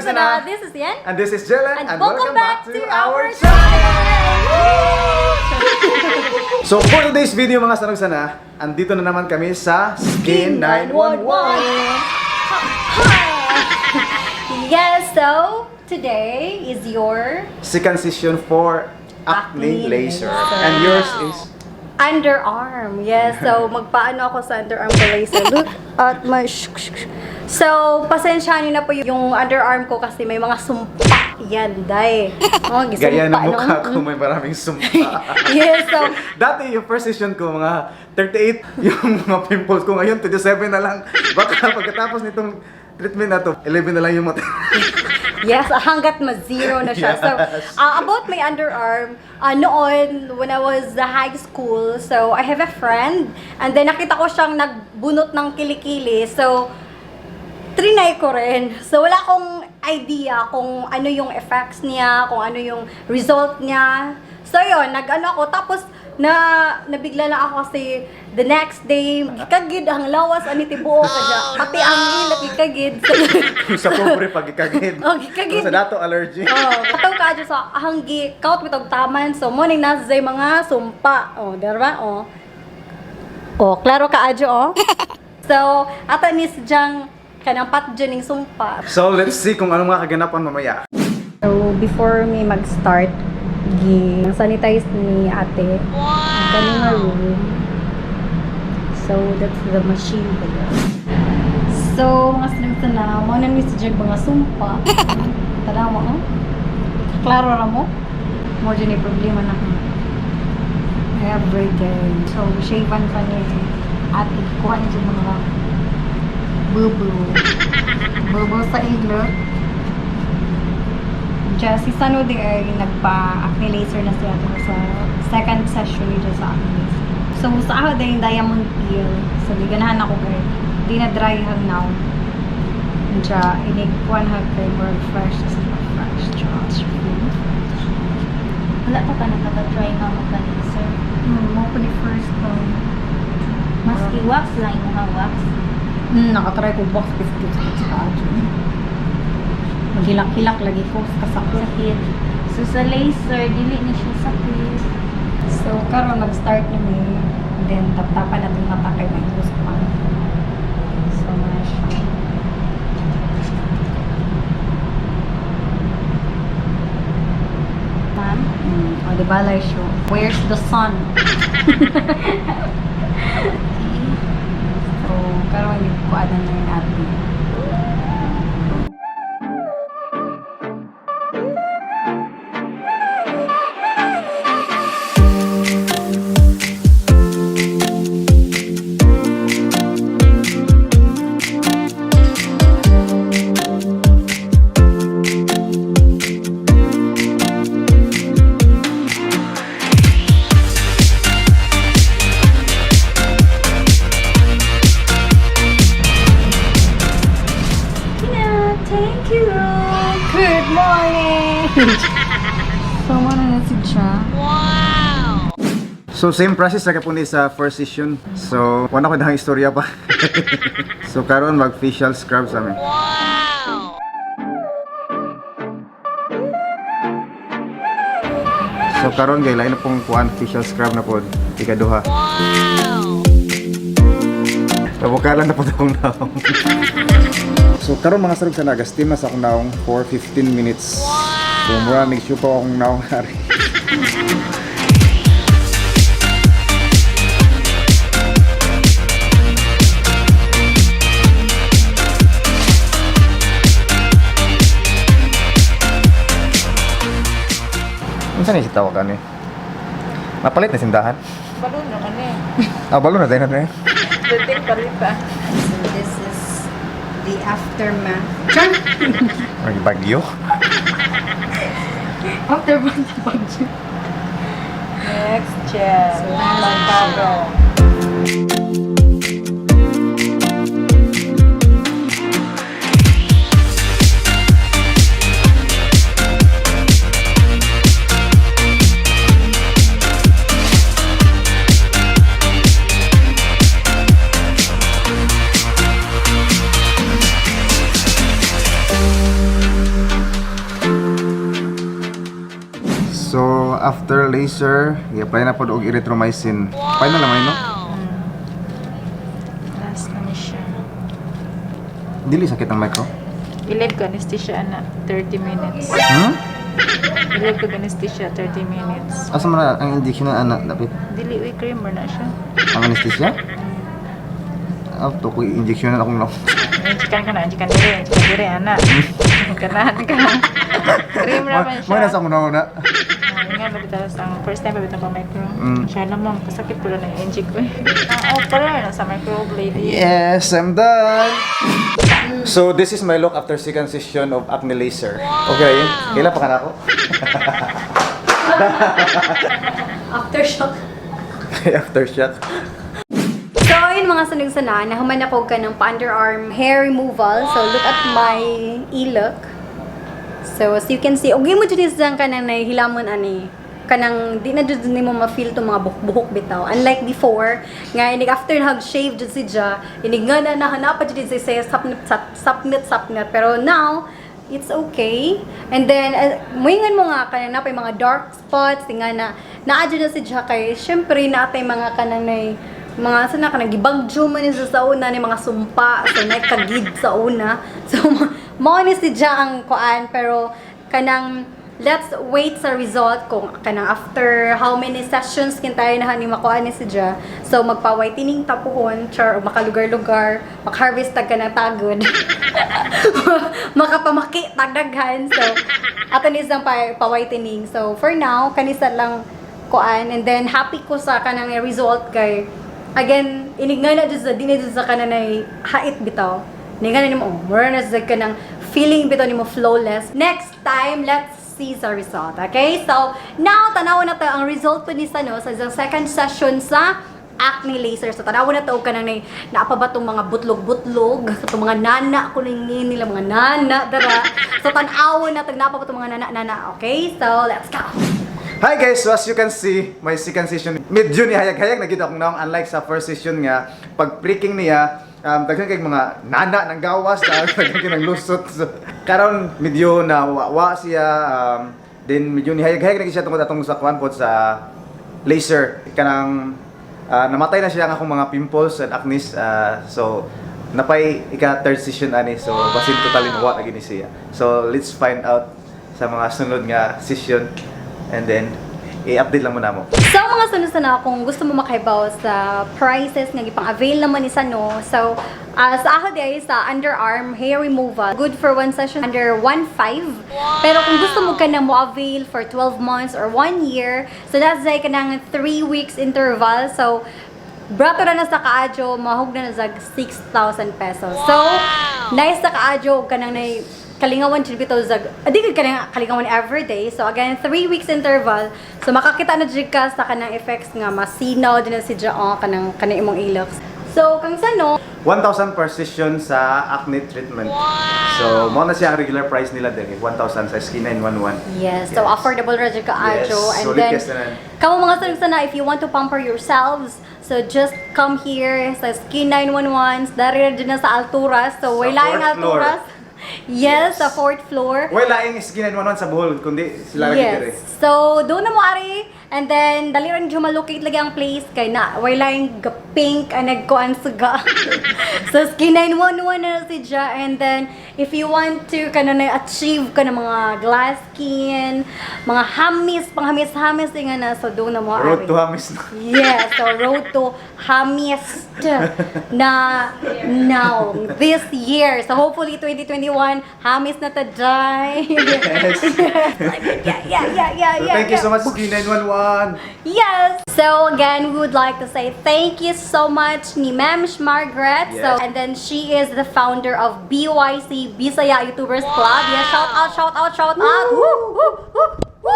Sana. This is Yan. And this is Jelen. And welcome back to our channel! So for today's video, mga sanong sana, andito na naman kami sa Skin 911. Yes, so today is your Second session for acne acne laser. Laser. And yours is underarm. Yes, so magpaano ako sa underarm ko laser. Look at my So, pasensya niyo na po yung underarm ko kasi may mga sumpa. Yan, day. Oh, gisumpa, Gaya ng no? mukha ko, may maraming sumpa. Yes, so Dati yung first session ko, mga 38 yung mga pimples ko. Ngayon, 27 na lang. Baka pagkatapos nitong treatment na to, 11 na lang yung mata. Yes, hanggat ma-zero na siya. So, about my underarm, noon, when I was the high school, so I have a friend, and then nakita ko siyang nagbunot ng kilikili. So, trinay ko rin. So, wala akong idea kung ano yung effects niya, kung ano yung result niya. So, yun, nag-ano ako. Tapos, na nabigla lang ako kasi the next day, gikagid ang lawas ani tibuok ka. Pati ang ilak gikagid. So, Sa pobre pag ikagid. Oh, gikagid. Sa dato allergy. Oh, kataw ka dyan sa hanggi, kaut bitog taman. So, mo ning nasa say mga sumpa. Oh, diba? Oh. Oh, klaro ka adyo, oh. So, ata ni sidyang kanang patjo ning sumpa. So let's see kung anong mga kaganapan mamaya. So, before me mag-start, gi sanitize ni ate. Wow! Kani nga room. So, that's the machine there. So, mga sinagsa na, mo na ni si Jag mga sumpa. Tanawa, oh. Klaro ra mo. Mo dyan yung problema na ko. Every day. So, shavean pa ni ate. Kuha niya dyan mga bubu. Bubu sa iglot. Just si Sano di ay nagpa-acne laser na siya ate sa second session niya sa acne laser. So sa ako din diamond peel. So giganahan ako kay di na dry hang now. Diya inig kuan hag kay more fresh sa fresh charge. Wala pa ka nakaka-try nga magpa-laser. Mo ko ni first time. Maski wax lang yung mga wax. Nakatry ko box biscuits sa adyo. Maghilak-hilak lagi ko sa kasakit. Sakit. So sa laser, dili ni siya sakit. So, karon mag-start na mi. Then, taptapan natin mata kay may gusto pa. So, mga siya. Ma'am, O, di ba, Laisho? Where's the sun? So, karon yung kuanan na yung ate. Tina, thank you! Good morning! So, muna na si Cha. So same process ra kapon ni sa first session. So wala ko dahang istorya pa. So karon mag facial scrub sa amin. Wow. So karon gay lain na pong kuan facial scrub na pod ikaduha. Wow. Tabukalan na pod akong naong. So karon, mga sarog sa naga-steam na sa akong naong for 15 minutes. Wow. So mura nig pa akong naong hari. Unsa ni si tawag ani? Mapalit na sindahan. Balon na kani. Ah, balon na tayo na. Dating pa rin pa. So, this is the aftermath. May bagyo. Aftermath sa bagyo. Next chair. So, Pagkago. after laser, i-apply na pod og erythromycin. Final naman, no? Last na ni siya. Dili sakit ang micro. I-leave ko anesthesia ana 30 minutes. I-leave ko anesthesia 30 minutes. Asa man na ang injection na ana dapit? Dili uy cream na siya. Ang anesthesia? Ah, to ko injection na akong lang. Injikan ka na, injikan dire, injikan dire ana. Ganahan ka. Cream ra man siya. Mo na sa akong una. Ah, nga ba bitaw ang first time ba bitaw pa micro. Siya lamang kasakit pula ng injik ko. Ah, oh, pala na sa microblade. Yes, I'm done. So this is my look after second session of acne laser. Okay, kailan pa ka na ako? Aftershock. Aftershock. So, ayun, mga sanugsana, nahuman ako ka ng pa-underarm hair removal. So, look at my e-look. So, as you can see, okay mo dyan isang kanang nahihilamon ani. Kanang di na jud nimo ma-feel tong mga buhok-buhok bitaw. Unlike before, nga inig after na shave jud si Ja, inig nga na nahanapa jud si siya sapnit sapnit sapnit. Pero now, it's okay. And then, muingan mo nga kanang napay mga dark spots, nga na naa jud na si Ja kay syempre naatay mga kanang nay mga sa na kanang gibagyo man ni sa una ni mga sumpa, so nagkagid sa una. So mao ni si Ja ang kuan, pero kanang let's wait sa result kung kanang after how many sessions kintay na ni makuha ni si Ja. So magpa-whitening tapuhon char, o makalugar-lugar, makaharvest tag kanang tagod, makapamaki tagdaghan. So ato ni isang pa-whitening. So for now kanisa lang kuan, and then happy ko sa kanang result kay again inig nga na jud sa di na jud sa kanang nay hait bitaw. Ni nga na nimo, oh, mura na sa kanang feeling bitaw nimo flawless. Next time, let's see sa result. Okay, so now tanaw na tayo ang result po ni Sano sa isang second session sa acne laser. So tanaw na to kanang nay naapa ba tong mga butlog-butlog, sa tong mga nana ko ning nila mga nana dara. So tan-awon na tag naapa ba tong mga nana-nana. Okay, so let's go. Hi guys, so as you can see, my second session, medyo ni hayag-hayag na gid akong naong, unlike sa first session nga, pag pricking niya, daghan kay mga nana ng gawas, daghan kay ng lusot. So, karon medyo na wa siya, then medyo ni hayag-hayag na gid siya tungod atong sa kwan pod sa laser kanang namatay na siya ang akong mga pimples and acne, so napay ika third session ani, so basin totally mawa na gini siya. So let's find out sa mga sunod nga session and then i-update lang muna mo. So mga sunod-sunod, kung gusto mo makaibaw sa prices nga gipang-avail naman ni Sano. So sa ako di ay sa underarm hair removal, good for one session under 1.5. Pero kung gusto mo ka na mo avail for 12 months or 1 year, so that's like kanang 3 weeks interval. So brato na na sa kaadyo, mahug na na sa 6,000 pesos. So, nice sa kaadyo, kanang nay kalingawan jud bitaw sa adi gud kanang kalingawan every day. So again, 3 weeks interval. So makakita na jud ka sa kanang effects nga masinaw din na si Jaon kanang kanang imong ilok. So kang sano, 1,000 per session sa acne treatment. So mao na siya ang regular price nila din, 1,000 sa Skin 911. Yes, so affordable ra jud kaayo. Yes, And sulit then yes tanan. kamo mga sunod sana, if you want to pamper yourselves, so just come here sa Skin 911, dari ra jud na sa Alturas. So Sa way laing fourth floor. Alturas. Yes, sa fourth floor. Wala laing Skin 911 sa Bohol kundi sila lagi diri. Yes. So, doon na mo ari. And then, dali rin dyan malocate lagi ang place. Kay na, wala yung pink ang nagkuan suga. So, Skin 911 na si Ja. And then, if you want to kana na achieve ka ng mga glass skin, mga hamis, panghamis-hamis, nga na. So, doon na mo ari. Road to Hamis na. Yeah, so road to Hamiest na now, this year. So hopefully 2021, Hamis na ta dyan. Yes. Yeah. So yeah, thank you yeah. so much, Skin 911. Yes. So again, we would like to say thank you so much ni Ma'am Margaret. So Yes. and then she is the founder of BYC Bisaya YouTubers Club. Yes, shout out, shout out, shout out. Woo, woo, woo, woo.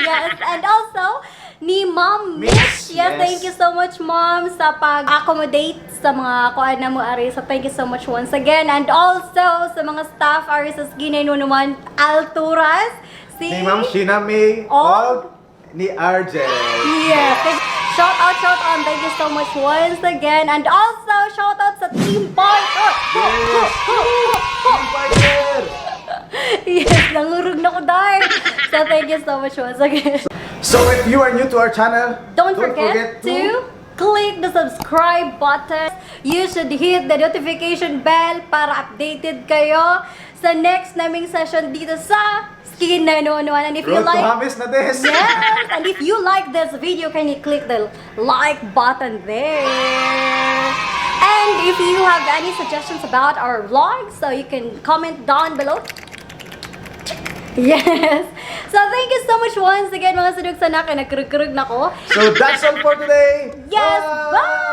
Yes, and also ni Ma'am Mitch. Mitch, Yes, yes. thank you so much, Ma'am, sa pag-accommodate sa mga kuan na mo ari. So thank you so much once again. And also sa mga staff ari sa Skin 911 Alturas. Si Ni Ma'am Sheena May Og- og ni RJ. Yes. Shout out. Thank you so much once again. And also, shout out sa Team Partner. Yes. Team Partner! Yes, nangurog na ko dahil. So, thank you so much once again. So if you are new to our channel, don't forget to click the subscribe button. You should hit the notification bell para updated kayo sa next naming session dito sa Skin 911. And if you Road to like Hamis na this! Yes! And if you like this video, can you click the like button there? And if you have any suggestions about our vlog, so you can comment down below. Yes! So thank you so much once again, mga sunod sanak. Nagkurug-kurug na ko. So that's all for today! Yes! Bye!